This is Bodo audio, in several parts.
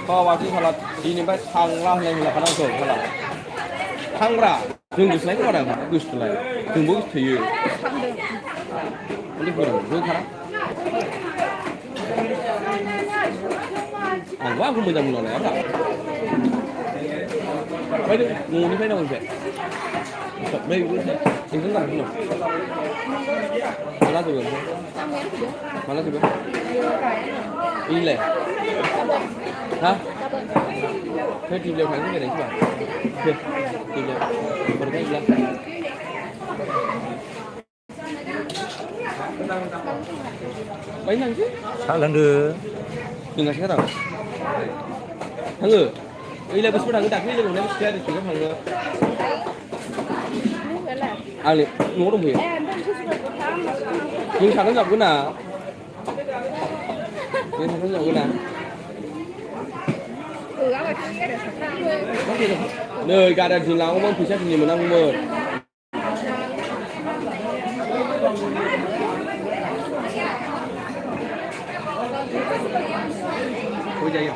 बावाखि खाला दिनैफ्राय थांला होननाय होला खानांगौ खाला थांब्रा जों गोसोलायखौ बारा गोसोलाय जोंबो थैयो उन्दै फोरों रोंखारा आंबो आंखौ मोजां बुंना लायाब्रा ओमफ्राय न'निफ्राय नांगौनिफ्राय बै सिंजों गारहैनो माला जोबो माला जोबो इलाय हा फै टिभियाव थांनो बेरायनोसै फै टिभियाव फरायला बाय थांसै साहा लोंदो लोंगासिनो गारा थाङो ओइलाय बोसोरबो थाङो दाख्लै लोगो हमनाय बोसोरसे आरो सिगां थाङो आंनि न'आव दंफैयो जों साथाम जाबगोन ना जों साथाम जाबगोन ना नै गारिया दिनै लाङोमोन फैसा दिनै मोननांगौमोन जायो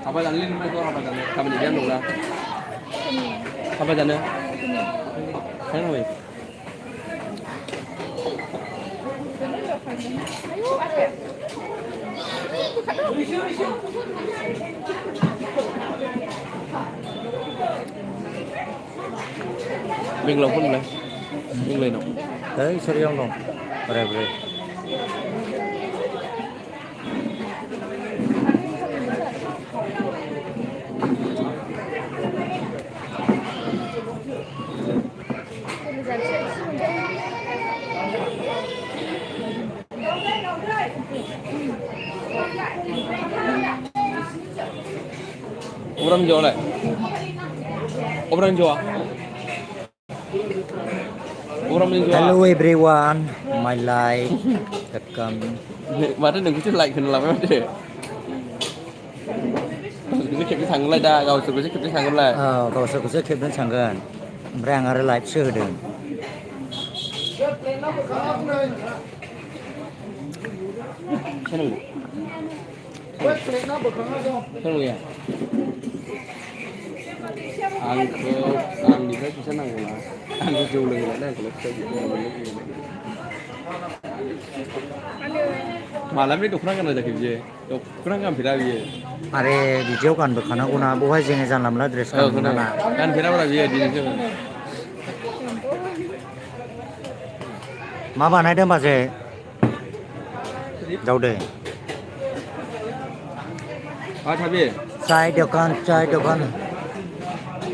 हाबा जानो लिंबायथ' हाबा जानो गाबोन एगजाम दंना हाबा जानो थांनो हाबाय बेंगलाव फनलाय बेंगलायनाव ओइ सरियाव दं बोराय बुरै Orang Jawa lah. Orang Jawa. Orang Jawa. Hello everyone, my life welcome. Mana nunggu tu like kan lama deh. Kita kepis tanggal lah dah. Kau suka kepis tanggal lah. Kau suka kepis tanggal. Berang ada live show deh. Senang. Senang ya. आंनिफ्राय फैसा नांगौना आंखौ जौ लोंनानै आंखौल' फैसा मालानिफ्राय दख'ना गाननाय जाखो बियो दख'ना गानफेरा बियो आरे बिदियाव गानबोखानांगौना बहाय जोङो जानला मोनला ड्रेस गानबोना गानफेराब्रा बियो दिनैसो मा बानायदों बाजै दावदै मा थाबे चाय दखान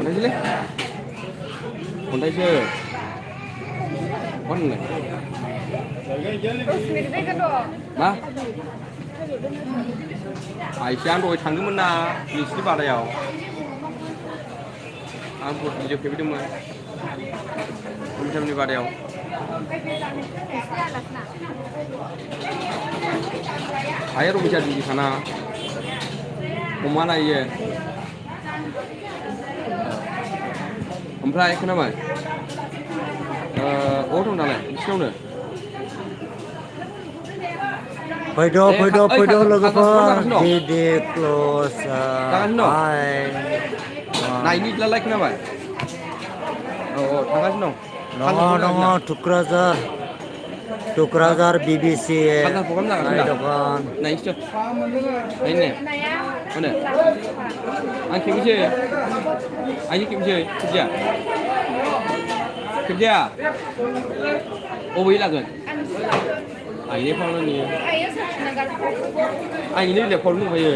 खन्थाइसोलै खन्थाइसो मा मा आइसि आं दहाय थांदोंमोन ना नोंसिनि बादायाव आं भिडिअ खेबहैदोंमोन कम्पिउटारनि बादायाव आया रबिसा दिदिखाना अमा नायो ओमफ्राय खोनाबाय अबाव दं दालाय नोंसिनावनो फैद' लोगोफोर डिडि क्ल'ज नायनि दालाय खोनाबाय औ थांगासिनो दं टुक्राझार BBC दखान नायनोसै नायनो माने आं खेबनोसै आइजों खेबनोसै खेबजाया अबे लागोन आइनि फावनो नुयो आंनि लेखायाव नुखायो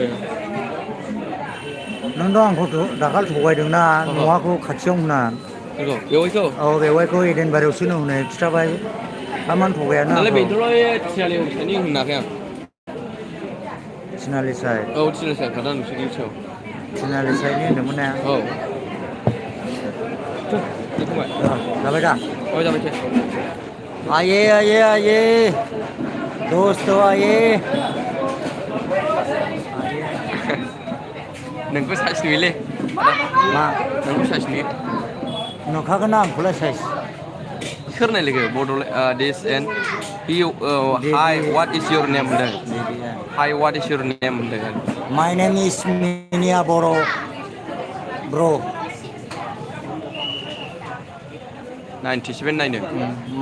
नोंथ' आंखौ दाखालि थगायदोंना न'आखौ खाथियाव होना बेवाइखौ एदेनबारियावसो होनो खिथाबाय थारमान थगायानो नालाय बेंथलाव थिनालि हमसानि होनाखै आं थिनालि साइड औ थिनालि साइड खादा नोंसोरनि सायाव थिनालि साइडनि होनदोंमोन ना औ जाबाय दा जाबाय आये दोस्त आये नोंखौ साइज नुयोलै मा नों साइसनि नुखागोन आंखौलाय साइज सोर नाय लोगो Bodoland this and he hi what is your नेम होनदों हाय व्हाट इज योर नेम होनदों माय नेम इज मिनिया बर' ब्र' 97 नायनो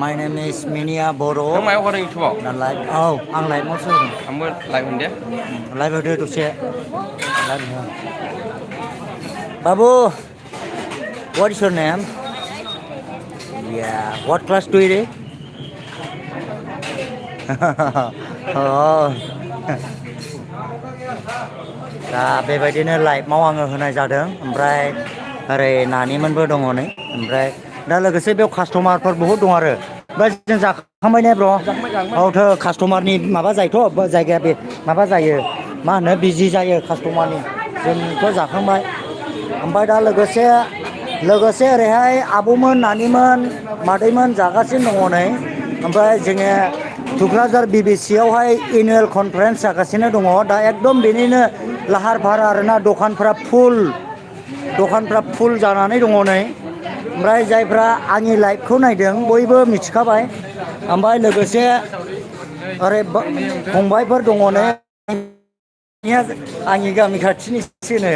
माय नेम इज मिनिया बर' नों मायाव हरदों इउटुबाव औ आं लाइभआवसो होदों आंबो लाइभ होन दे लाइभ होदो दसे बाबु what is your name yeah what class do you दा बेबायदिनो लाइभआव आङो होनाय जादों ओमफ्राय ओरै नानिमोनबो दङ नै ओमफ्राय दा लोगोसे बेयाव कास्टमारफोर बहुद दं आरो ओमफ्राय जों जाखांबाय ने ब्र' औ कास्टमारनि माबा जायोथ' जायगाया बे माबा जायो मा होनो बिजि जायो कास्टमारनि जोंथ' जाखांबाय ओमफ्राय दा लोगोसे ओरैहाय आब'मोन नानिमोन मादैमोन जागासिनो दङ नै ओमफ्राय जोङो टुक्राझार BBC आवहाय एनुवेल कनफारेन्स जागासिनो दङ दा एकदम बेनिनो लाहार फाहार आरोना दखानफ्रा फुल जानानै दङ नै ओमफ्राय जायफ्रा आंनि लाइभखौ नायदों बयबो मिथिखाबाय ओमफ्राय लोगोसे ओरै फंबायफोर दङ नै आंनि गामि खाथिनिसो नै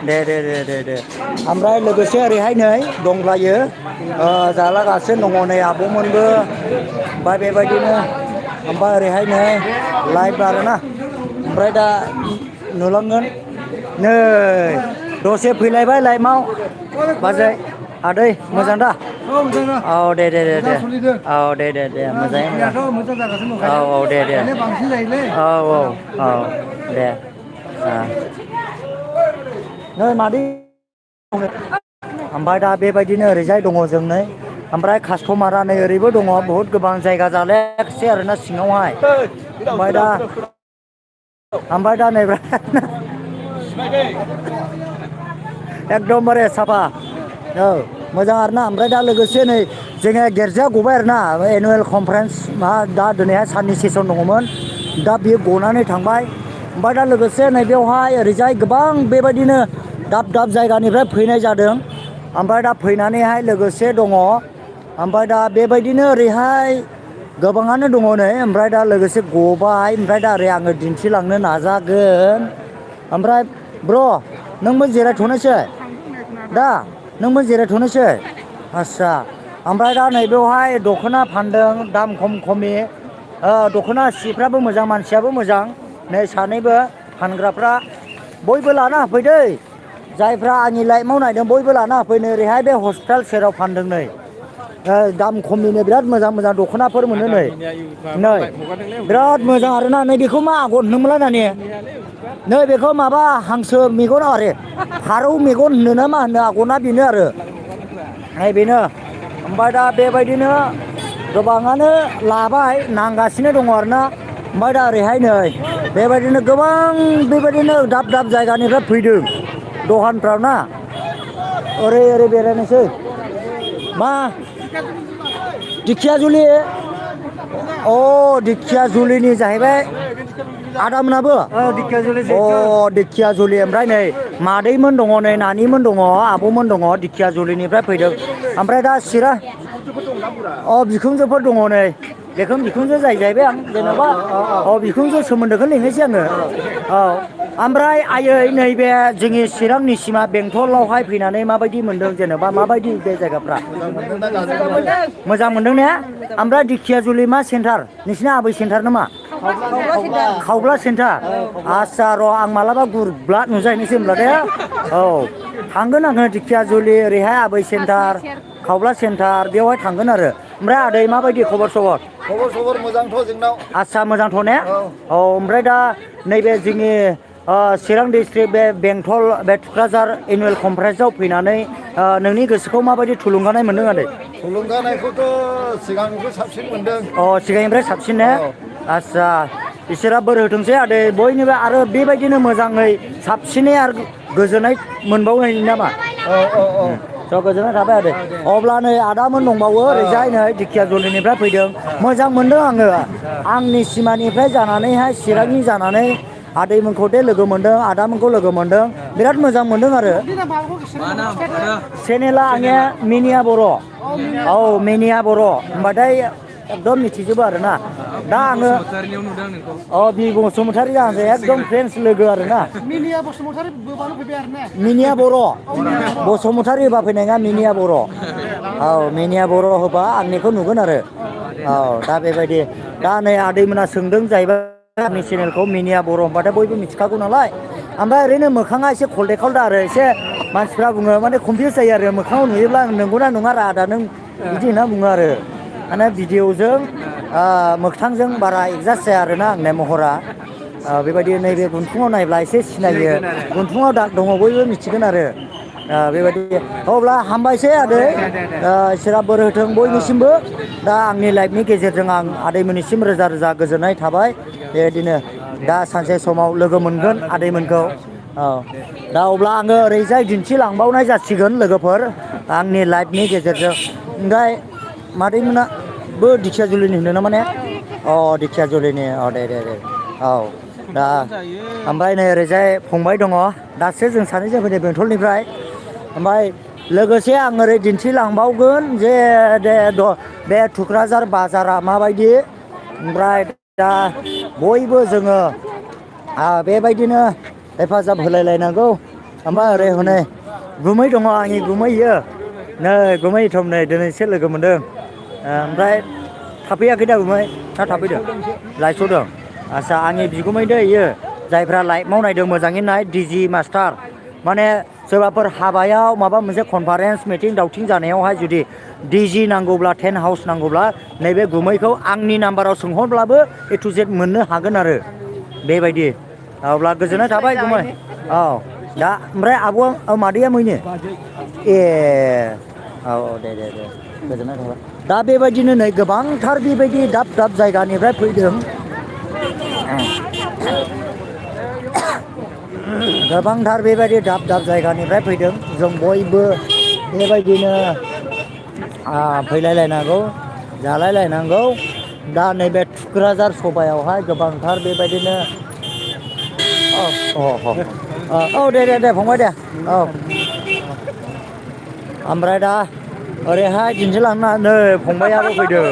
दे ओमफ्राय लोगोसे ओरैहाय नै दंलायो जालागासिनो दङ नै आब'मोनबो ओमफ्राय बेबायदिनो ओमफ्राय ओरैहाय नै लाइभ आरोना ओमफ्राय दा नुलांगोन नै दसे फैलायबाय लाइभआव बाजै आदै मोजां दा औ दे औ दे मोजाङै औ दे औ दे नै मादै ओमफ्राय दा बेबायदिनो ओरैजाय दङ जों नै ओमफ्राय कास्टमारा नै ओरैबो दङ बहुद गोबां जायगा जालायाखिसै आरोना सिङावहाय ओमफ्राय दा नै एकदमबारे साफा औ मोजां आरोना ओमफ्राय दा लोगोसे नै जोङो गिर्जा गबाय आरोना एनुवेल कनफारेन्स दा दिनैहाय साननि सेसन दङमोन दा बियो गनानै थांबाय ओमफ्राय दा लोगोसे नैबेयावहाय ओरैजाय गोबां बेबायदिनो दाब जायगानिफ्राय फैनाय जादों ओमफ्राय दा फैनानैहाय लोगोसे दङ ओमफ्राय दा बेबायदिनो ओरैहाय गोबाङानो दङ नै ओमफ्राय दा लोगोसे गबाय ओमफ्राय दा ओरै आङो दिन्थिलांनो नाजागोन ओमफ्राय ब्र' नोंबो जिरायथ'नोसै दा नोंबो जिरायथ'नोसै आस्सा ओमफ्राय दा नैबेयावहाय दख'ना फानदों दाम खमनि दख'ना सिफ्राबो मोजां मानसियाबो मोजां नै सानैबो फानग्राफ्रा बयबो लाना होफै दै जायफ्रा आंनि लाइभआव नायदों बयबो लाना होफै नै ओरैहाय बे हस्पिटाल सेराव फानदों नै दाम खमनिनो बिराद मोजां दख'नाफोर मोनो नै बिराद मोजां आरोना नै बेखौ मा आगर होनोमोनलाय नानि नै बेखौ माबा हांसो मेगन आरो फारौ मेगन होनो ना मा होनो आगरना बेनो आरो नै बेनो ओमफ्राय दा बेबायदिनो गोबाङानो लाबाय नांगासिनो दङ आरोना ओमफ्राय दा ओरैहाय नै बेबायदिनो गोबां बेबायदिनो दाब जायगानिफ्राय फैदों दखानफ्राव ना ओरै बेरायनोसै मा दिखियाजुलि दिखियाजुलिनि जाहैबाय आदामोनाबो दिखियाजुलि ओमफ्राय नै मादैमोन दङ नै नानिमोन दङ आब'मोन दङ दिखियाजुलिनिफ्राय फैदों ओमफ्राय दा बिखुनजोफोर दङ नै बेखौनो बिखुनजो जाहैबाय आं जेनेबा बिखुनजो सोमोन्दोखौ लिंनोसै आङो औ ओमफ्राय आयै नैबे जोंनि चिरांनि सिमा बेंटलावहाय फैनानै माबायदि मोनदों जेनेबा माबायदि बे जायगाफ्रा मोजां मोनदों ने ओमफ्राय दिखियाजुलि मा सेन्टार नोंसिना आबै सेन्टार नामा खावब्ला सेन्टार आस्सा र' आं मालाबा गुरब्ला नुजाहैनोसै होनब्ला दे औ थांगोन आङो दिखियाजुलि ओरैहाय आबै सेन्टार खावब्ला सेन्टार बेवहाय थांगोन आरो ओमफ्राय आदै माबायदि खबर सबर मोजांथ' जोंनाव आस्सा मोजांथ' ने औ ओमफ्राय दा नैबे जोंनि चिरां डिस्ट्रिक्ट बे बेंटल बे टुक्राझार एनुवेल कनफारेन्सआव फैनानै नोंनि गोसोखौ माबायदि थुलुंगानाय मोनदों आदै थुलुंगानायखौथ' सिगांनिफ्राय साबसिन मोनदों सिगांनिफ्राय साबसिन ने आस्सा इसोरा बोर होथोंसै आदै बयनिबो आरो बेबायदिनो मोजाङै साबसिनै आरो गोजोननाय मोनबावनायनि नामा गोजोननाय थाबाय आदै अब्ला नै आदामोन दंबावो ओरैजाय नै दिखियाजुलिनिफ्राय फैदों मोजां मोनदों आङो आंनि सिमानिफ्राय जानानैहाय चिरांनि जानानै आदैमोनखौ दे लोगो मोनदों आदामोनखौ लोगो मोनदों बिराद मोजां मोनदों आरो चेनेला आंनिया मिनिया बर' औ मिनिया बर' होमबाथाय एकदम मिथिजोबो आरोना दा आङो अ बि बसुमतारी आंजों एकदम फ्रेन्डस लोगो आरोना मिनिया बसुमतारी गोबां फैबाय आरो ना मिनिया बर' बसुमतारी होबा फैनाय नङा मिनिया बर' औ मिनिया बर' होबा आंनिखौ नुगोन आरो औ दा बेबायदि दा नै आदैमोना सोंदों जाहैबाय आंनि चेनेलखौ मिनिया बर' होनबाथाय बयबो मिथिखागौ नालाय ओमफ्राय ओरैनो मोखाङा एसे खलदे खलदा आरो एसे मानसिफ्रा बुङो माने कमफिउस जायो आरो मोखाङाव नुयोब्ला नंगौना नङा रा आदा नों बिदि होनना बुङो आरो माने भिडिअजों मोगथांजों बारा एडजास्ट जाया आरोना आंनि महरा बेबायदि नैबे गुन्थुङाव नायब्ला एसे सिनायो गुन्थुङाव दाग दङ बयबो मिथिगोन आरो बेबायदि अब्ला हामबायसै आदै इसोरा बोर होथों बयनिसिमबो दा आंनि लाइफनि गेजेरजों आं आदैमोननिसिम रोजा रोजा गोजोननाय थाबाय बेबायदिनो दा सानसे समाव लोगो मोनगोन आदैमोनखौ औ दा अब्ला आङो ओरैजाय दिन्थिलांबावनाय जासिगोन लोगोफोर आंनि लाइफनि गेजेरजों ओमफ्राय मादैमोनाबो दिखियाजुलिनि होनदों ना माने अ दिखियाजुलिनि अ दे दे दे औ दा ओमफ्राय नै ओरैजाय फंबाय दङ दासो जों सानैजों फैदों बेंटलनिफ्राय ओमफ्राय लोगोसे आं ओरै दिन्थिलांबावगोन जे बे थुक्राझार बाजारा माबायदि ओमफ्राय दा बयबो जोङो बेबायदिनो हेफाजाब होलायलायनांगौ ओमफ्राय ओरै हनै गुमै दङ आंनि गुमै इयो नै गुमै थम नै दिनैसो लोगो मोनदों ओमफ्राय थाफैयाखै दा गुमै ना थाफैदों लाइसआव दं आदसा आंनि बिगुमै दै इयो जायफ्रा लाइभआव नायदों मोजाङै नाय डिजि मास्टार माने सोरबाफोर हाबायाव माबा मोनसे कनफारेन्स मिटिं दावथिं जानायावहाय जुदि डिजि नांगौब्ला टेन्ट हाउस नांगौब्ला नैबे गुमैखौ आंनि नाम्बाराव सोंहरब्लाबो ए टु जेड मोननो हागोन आरो बेबायदि अब्ला गोजोननाय थाबाय गुमै औ दा ओमफ्राय आब'आ मादैया मैनो ए औ औ दे दे दे गोजोननाय थाबाय दा बेबायदिनो नै गोबांथार बेबायदि दाब दाब जायगानिफ्राय फैदों गोबांथार बेबायदि दाब दाब जायगानिफ्राय फैदों जों बयबो बेबायदिनो फैलायलायनांगौ जालायलायनांगौ दा नैबे थुक्राझार सभायावहाय गोबांथार बेबायदिनो औ दे दे दे फंबाय दे औ ओमफ्राय दा ओरैहाय दिन्थिलांना नै फंबायाबो फैदों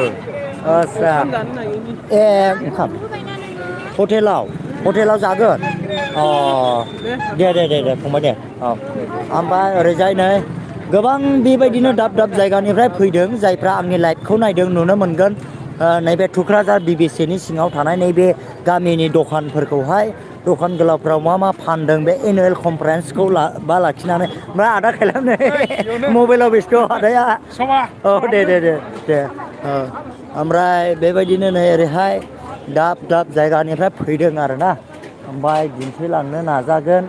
आस्सा ए ओंखाम हटेलाव जागोन अ दे दे दे दे फंबाय दे औ ओमफ्राय ओरैजाय नै गोबां बेबायदिनो दाब दाब जायगानिफ्राय फैदों जायफ्रा आंनि लाइभखौ नायदों नुनो मोनगोन नैबे थुक्राझार बिबिसिनि सिङाव थानाय नैबे गामिनि दखानफोरखौहाय दखान गोलावफ्राव मा मा फानदों बे एनुवेल कनफारेन्सखौ लाखिनानै ओमफ्राय आदा खालाम नै मबाइलाव बेस्थ' आदाया औ दे दे दे दे औ ओमफ्राय बेबायदिनो नै ओरैहाय दाब दाब जायगानिफ्राय फैदों आरोना ओमफ्राय दिन्थिलांनो नाजागोन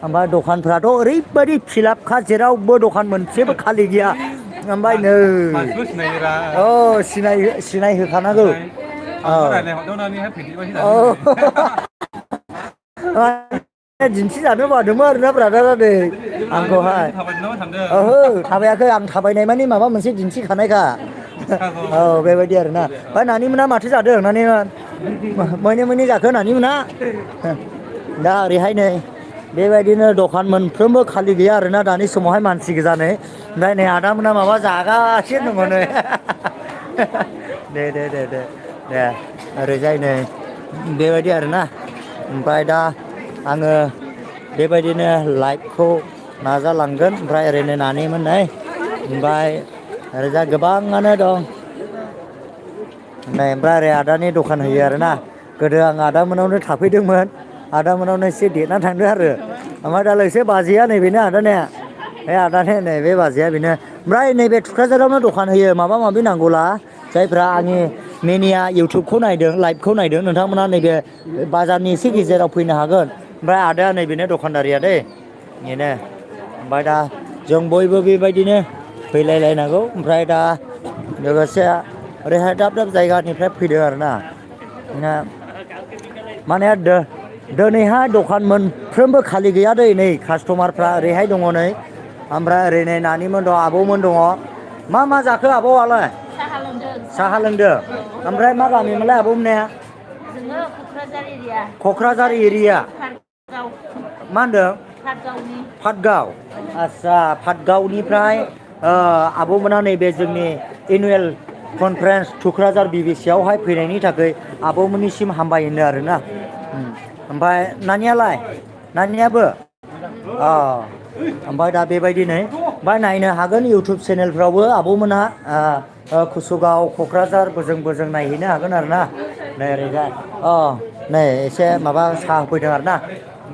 ओमफ्राय दखानफ्राथ' ओरैबायदि फिलापखा जेरावबो दखान मोनसेबो खालि गैया ओमफ्राय नै औ सिनायहोखानांगौ दिन्थिजानो बादोंमोन आरोना ब्रादारा नै आंखौहाय ओहो थाबायाखै आं थाबायनाय मानि माबा मोनसे दिन्थिखानायखा औ बेबायदि आरोना ओमफ्राय नानि मोना माथो जादों नानि मैने जाखो नानि मोना दा ओरैहाय नै बेबायदिनो दखान मोनफ्रोमबो खालि गैया आरोना दानि समावहाय मानसि गोजानै ओमफ्राय नै आदामोना माबा जागासिनो दङ नै दे दे दे दे दे ओरैजाय नै बेबायदि आरोना ओमफ्राय दा आङो बेबायदिनो लाइभखौ नाजालांगोन ओमफ्राय ओरैनो नानिमोन नै ओमफ्राय ओरैजा गोबाङानो दं नै ओमफ्राय ओरै आदानि दखान होयो आरोना गोदो आं आदामोनावनो थाफैदोंमोन आदामोनावनो एसे देरना थांदों आरो ओमफ्राय दा लोगोसे बाजैया नैबेनो आदानिया बे आदानि नैबे बाजैया बेनो ओमफ्राय नैबे थुक्राझारावनो दखान होयो माबा माबि नांगौला जायफ्रा आंनि मेनिया इउटुबखौ नायदों लाइभखौ नायदों नोंथांमोना नैबे बाजारनि एसे गेजेराव फैनो हागोन ओमफ्राय आदाया नैबेनो दखानदारिया दै बेनो ओमफ्राय दा जों बयबो बेबायदिनो फैलायलायनांगौ ओमफ्राय दा लोगोसे ओरैहाय दाब दाब जायगानिफ्राय फैदों आरोना माने दिनैहाय दखान मोनफ्रोमबो खालि गैया दै नै कास्टमारफ्रा ओरैहाय दङ नै ओमफ्राय ओरै नै नानिमोन दं आब'मोन दङ मा जाखो आब'आलाय साहा लोंदों ओमफ्राय मा गामिमोनलाय आब' मोननाया क'क्राझार एरिया मा होनदों पाटगाव आदसा पाटगावनिफ्राय आब'मोना नैबे जोंनि एनुवेल कनफारेन्स थुक्राझार बिबिसियावहाय फैनायनि थाखाय आब'मोननिसिम हामबाय होनो आरोना ओमफ्राय नानियालाय नानियाबो ओमफ्राय दा बेबायदिनो ओमफ्राय नायनो हागोन इउटुब चेनेलफ्रावबो आब'मोनहा कुसुगाव क'क्राझार बोजों नायहैनो हागोन आरोना नै ओरैजाय नै एसे माबा साहा होफैदों आरोना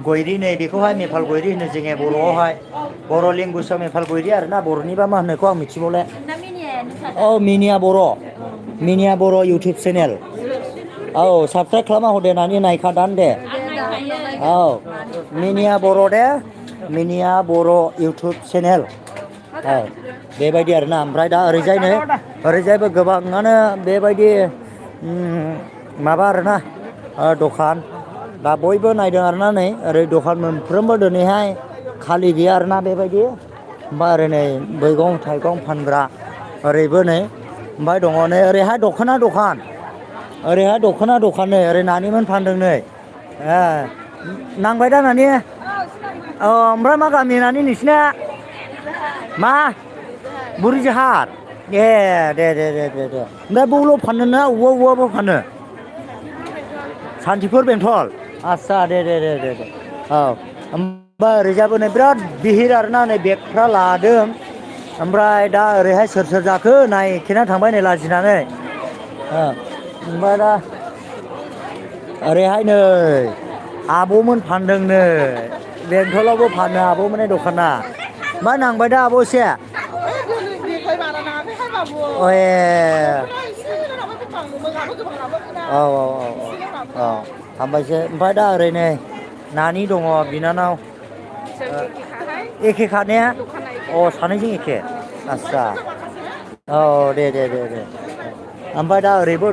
गयरि नै बेखौहाय मेफाल गयरि होनो जोङो बर'आवहाय बर' लेंगुवेजाव मेफाल गयरि आरोना बर'निबा मा होनोखौ आं मिथिबावले मिनिया बर' इउटुब चेनेल साबसक्राइब खालामना हरदे नानि नायखा दान दे मिनिया बर' दे मिनिया बर' इउटुब चेनेल बेबायदि आरोना ओमफ्राय दा ओरैजायबो गोबाङानो बेबायदि माबा आरोना दखान दा बयबो नायदों आरोना नै ओरै दखान मोनफ्रोमबो दिनैहाय खालि गैया आरोना बेबायदि ओमफ्राय ओरै नै मैगं थाइगं फानग्रा ओरैबो नै ओमफ्राय दङ नै ओरैहाय दख'ना दखान नै ओरै नानिमोन फानदों नै नांबाय दा नानि ओमफ्राय मा गामि नानि नोंसिना मा बुरिजाहार दे ओमफ्राय बावल' फानो ना अबावबो फानो सान्थिफुर बेंथल आदसा दे ओमफ्राय ओरैजाबो नै बिराद बिहिर आरोना नै बेगफ्रा लादों ओमफ्राय दा ओरैहाय सोर जाखो नायखेना थांबाय नै लाजिनानै ओमफ्राय दा ओरैहाय नै आब'मोन फानदों नै बेंथलावबो फानो आब'मोननि दखाना मा नांबाय दा आब' एसे हामबायसै ओमफ्राय दा ओरै नै नानि दङ बिनानाव एखे खानाया सानैजों एखे आस्सा दे ओमफ्राय दा ओरैबो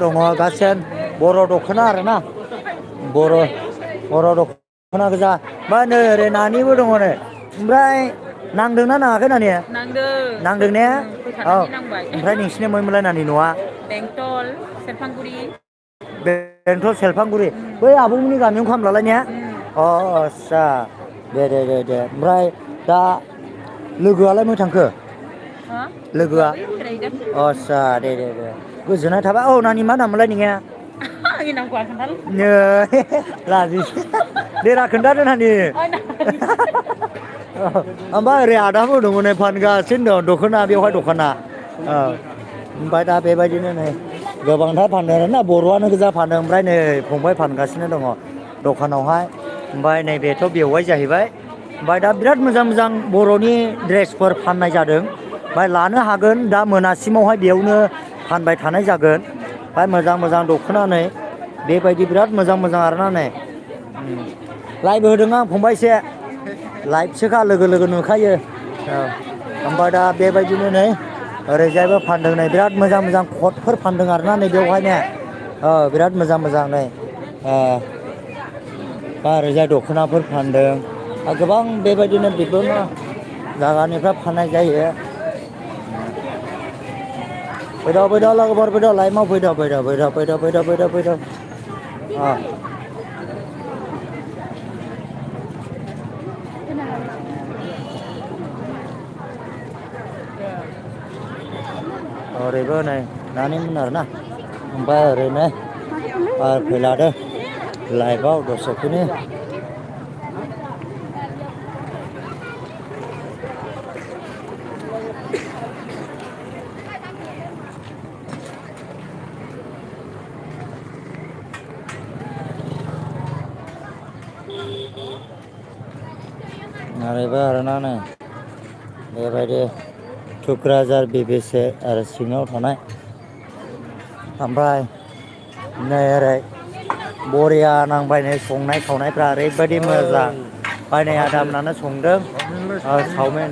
दङ गासै बर' दख'ना आरोना बर' दख'ना गोजा ओमफ्राय नै ओरै नानिबो दङ नै ओमफ्राय नांदोंना नाङाखै नानिया नांदों ने ओमफ्राय नोंसिनि मोनलाय नानि न'आ बेंटल सेरफांगुरि बै आब'मोननि गामियाव खामलालाय ने आस्सा दे ओमफ्राय दा लोगोआलाय मै थांखो लोगोआ आस्सा दे गोजोननाय थाबाय नानि मा नाममोनलाय नोंनिया लाजिसै देरा खोन्थादो नानि ओमफ्राय ओरै आदाबो दङ नै फानगासिनो दं दख'ना बेवहाय दखाना ओमफ्राय दा बेबायदिनो नै गोबांथार फानदों आरोना बर'आनो गोजा फानदों ओमफ्राय नै फंबाय फानगासिनो दङ दखानावहाय ओमफ्राय नैबेथ' बेवाइ जाहैबाय ओमफ्राय दा बिराद मोजां बर'नि ड्रेसफोर फाननाय जादों ओमफ्राय लानो हागोन दा मोनासिमावहाय बेयावनो फानबाय थानाय जागोन ओमफ्राय मोजां दख'ना नै बेबायदि बिराद मोजां आरोना नै लाइभ होदों आं फंबाय एसे लाइभसोखा लोगो नुखायो ओमफ्राय दा बेबायदिनो नै ओरैजायबो फानदों नै बिराद मोजां कटफोर फानदों आरोना नै बेवहाय ने बिराद मोजां नै दा ओरैजाय दख'नाफोर फानदों गोबां बेबायदिनो बिभिन्न जायगानिफ्राय फाननाय जायो फैद' लोगोफोर फैद' लाइभआव फैद' ओरैबो नै नानिमोन आरोना ओमफ्राय ओरैनो फैलादो लाइभआव दसेखिनि ओरैबो आरोना नै बेबायदि थुक्राझार बिबिसि आरो सिङाव थानाय ओमफ्राय नै ओरै बरिया नांबाय नै संनाय खावनायफ्रा ओरैबायदि मोजां बायनाय आदामोनानो संदों चावमिन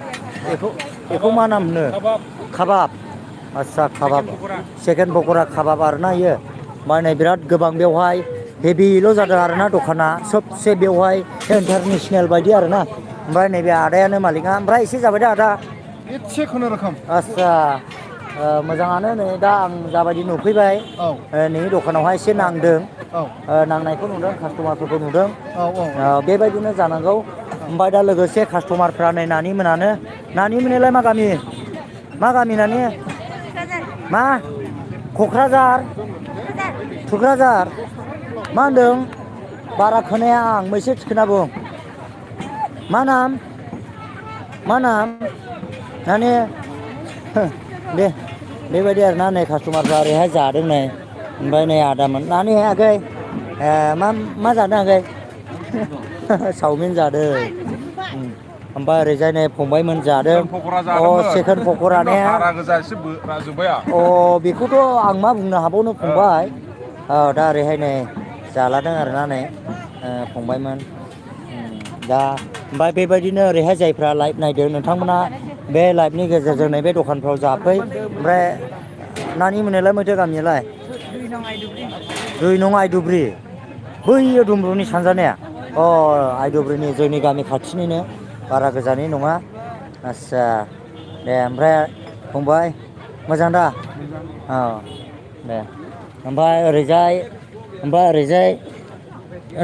बेखौ मा नाम होनो काबाब आस्सा काबाब चिकेन पक'रा काबाब आरोना इयो ओमफ्राय बिराद गोबां बेवहाय हेभिल' जादों आरोना दखाना सबसे बेवहाय इन्टारनेसनेल बायदि आरोना ओमफ्राय नैबे आदायानो मालिकआ ओमफ्राय एसे जाबाय दा आदा एसे खुनुरुखुम आस्सा मोजाङानो नै दा आं जाबायदि नुफैबाय औ नोंनि दखानावहाय एसे नांदों औ नांनायखौ नुदों कास्टमारफोरखौ नुदों औ औ बेबायदिनो जानांगौ ओमफ्राय दा लोगोसे कास्टमारफ्रा नै नानि मोनानो नानि मोनालाय मा गामि नानि मा क'क्राझार थुक्राझार मा होनदों बारा खोनाया आं एसे खोनाबुं मा नाम नानि दे बेबायदि आरोना नै कास्टमारफ्रा ओरैहाय जादों नै ओमफ्राय नै आदामोन नानि आगै मा जादों आगै चावमिन जादों ओमफ्राय ओरैजाय नै फंबायमोन जादों सेकेन्ड पकरा ने बेखौथ' आं मा बुंनो हाबावनो फंबाय दा ओरैहाय नै जालादों आरोना नै फंबायमोन दा ओमफ्राय बेबायदिनो ओरैहाय जायफ्रा लाइभ नायदों नोंथांमोना बे लाइभनि गेजेरजों नैबे दखानफ्राव जाफै ओमफ्राय नानि मोननायलाय माथो गामियालाय 2 नं आइदुब्रि बैयो दुमब्रुनि सानजानाया आइदुब्रिनि जोंनि गामि खाथिनिनो बारा गोजाननि नङा आस्सा दे ओमफ्राय फंबाय मोजां दा दे ओमफ्राय ओरैजाय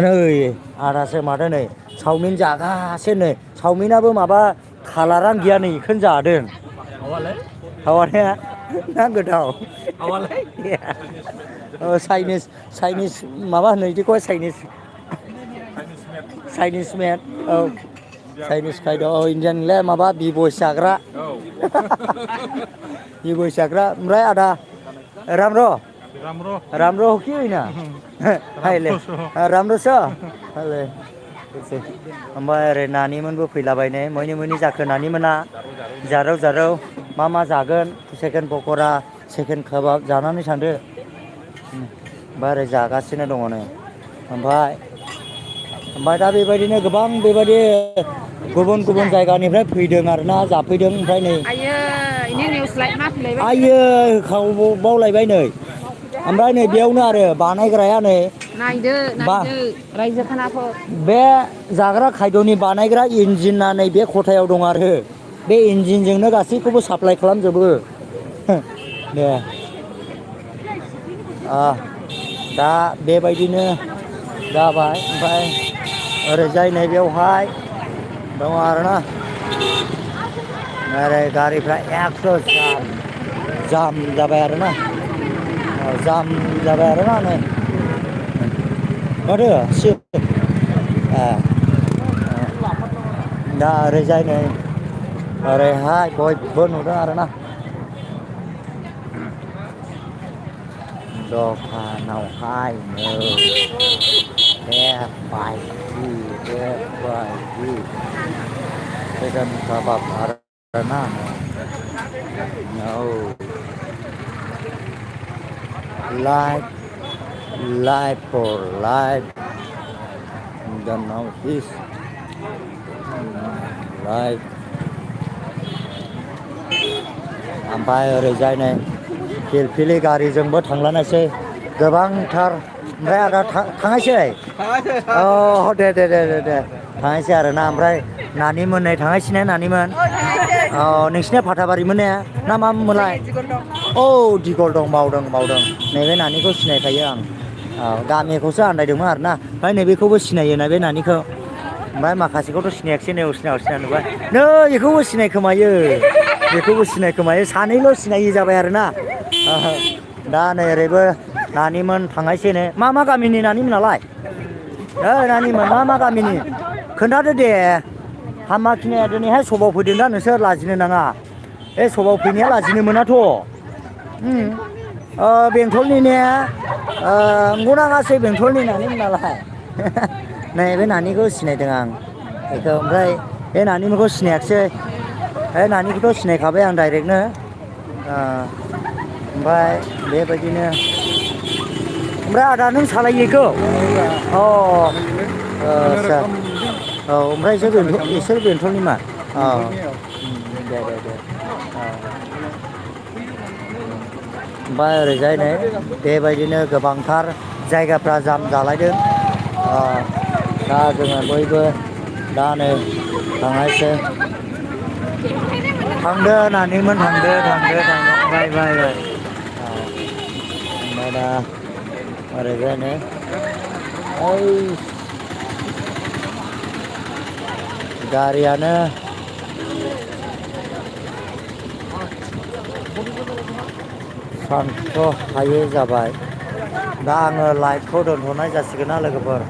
नै आदासो माथो नै चावमिन जागासिनो चावमिनाबो माबा कालारानो गैया नै बेखौनो जादों थावानो ना गोथाव चाइनिस माबा होनो बिदिखौ चाइनिस मेद चाइनिस खायद' इण्डियानलाय माबा बिबइस जाग्रा बिबइस जाग्रा ओमफ्राय आदा राम र' हखि होना हायले राम रस' हायले ओमफ्राय ओरै नानिमोनबो फैलाबायनै मैनि जाखो नानि मोना जारौ मा जागोन सेकेन्ड पक'रा सेकेन्ड काबाब जानानै थांदो ओमफ्राय ओरै जागासिनो दङ नै ओमफ्राय दा बेबायदिनो गोबां बेबायदि गुबुन जायगानिफ्राय फैदों आरोना जाफैदों ओमफ्राय नै आइयो बावलायबाय नै ओमफ्राय नै बेयावनो आरो बानायग्राया नै नायदो रायजो खानाखौ बे जाग्रा खायद'नि बानायग्रा इन्जिना नै बे खथायाव दं आरो बे इन्जिनजोंनो गासैखौबो साप्लाय खालामजोबो दे दा बेबायदिनो जाबाय ओमफ्राय ओरैजाय नै बेवहाय दङ आरोना ओरै गारिफ्रा एकद' जाम जाबाय आरोना नै माथो दा ओरैजाय नै ओरैहाय बयबो नुदों आरोना दखानावहाय बेबायदि चिकेन काबाब आरोना live for live don't know this live ओमफ्राय ओरैजाय नै फिलफिलि गारिजोंबो थांलानायसै गोबांथार ओमफ्राय आदा थाङासै दे थाङासै आरोना ओमफ्राय नानिमोन नै थाङासैना नानिमोन नोंसिना फाथाबारिमोन ने ना मामोनलाय दिगल दं बावदों नैबे नानिखौ सिनायखायो आं गामिखौसो आन्दायदोंमोन आरोना ओमफ्राय नैबेखौबो सिनायो ना बे नानिखौ ओमफ्राय माखासेखौथ' सिनायाखिसै नै सिना नुबाय नै बेखौबो सिनायखोमायो सानैल' सिनायि जाबाय आरोना दा नै ओरैबो नानिमोन थांनायसै नै मा गामिनि नानिमोनालाय नानिमोन मा गामिनि खोन्थादो दे हामाखिनाया दिनैहाय सभाव फैदों दा नोंसोर लाजिनो नाङा सभाव फैनाया लाजिनो मोनाथ' बेंथलनि ने नंगौना गासै बेंथलनि नानिमोन नालाय नै बे नानिखौ सिनायदों आं बेखौ ओमफ्राय बे नानिमोनखौ सिनायाखिसै नानिखौथ' सिनायखाबाय आं डाइरेक्टनो ओमफ्राय बेबायदिनो ओमफ्राय आदा नों सालायो बेखौ आदसा ओमफ्राय इसोर बेंथलनि मा दे ओमफ्राय ओरैजाय नै बेबायदिनो गोबांथार जायगाफ्रा जाम जालायदों दा जोङो बयबो दा नै थांनायसै थांदो होननानैमोन थांदो बाय ओमफ्राय दा ओरैजायनो ओइ गारियानो सानथ' हायै जाबाय दा आङो लाइभखौ दोनथ'नाय जासिगोन ना लोगोफोर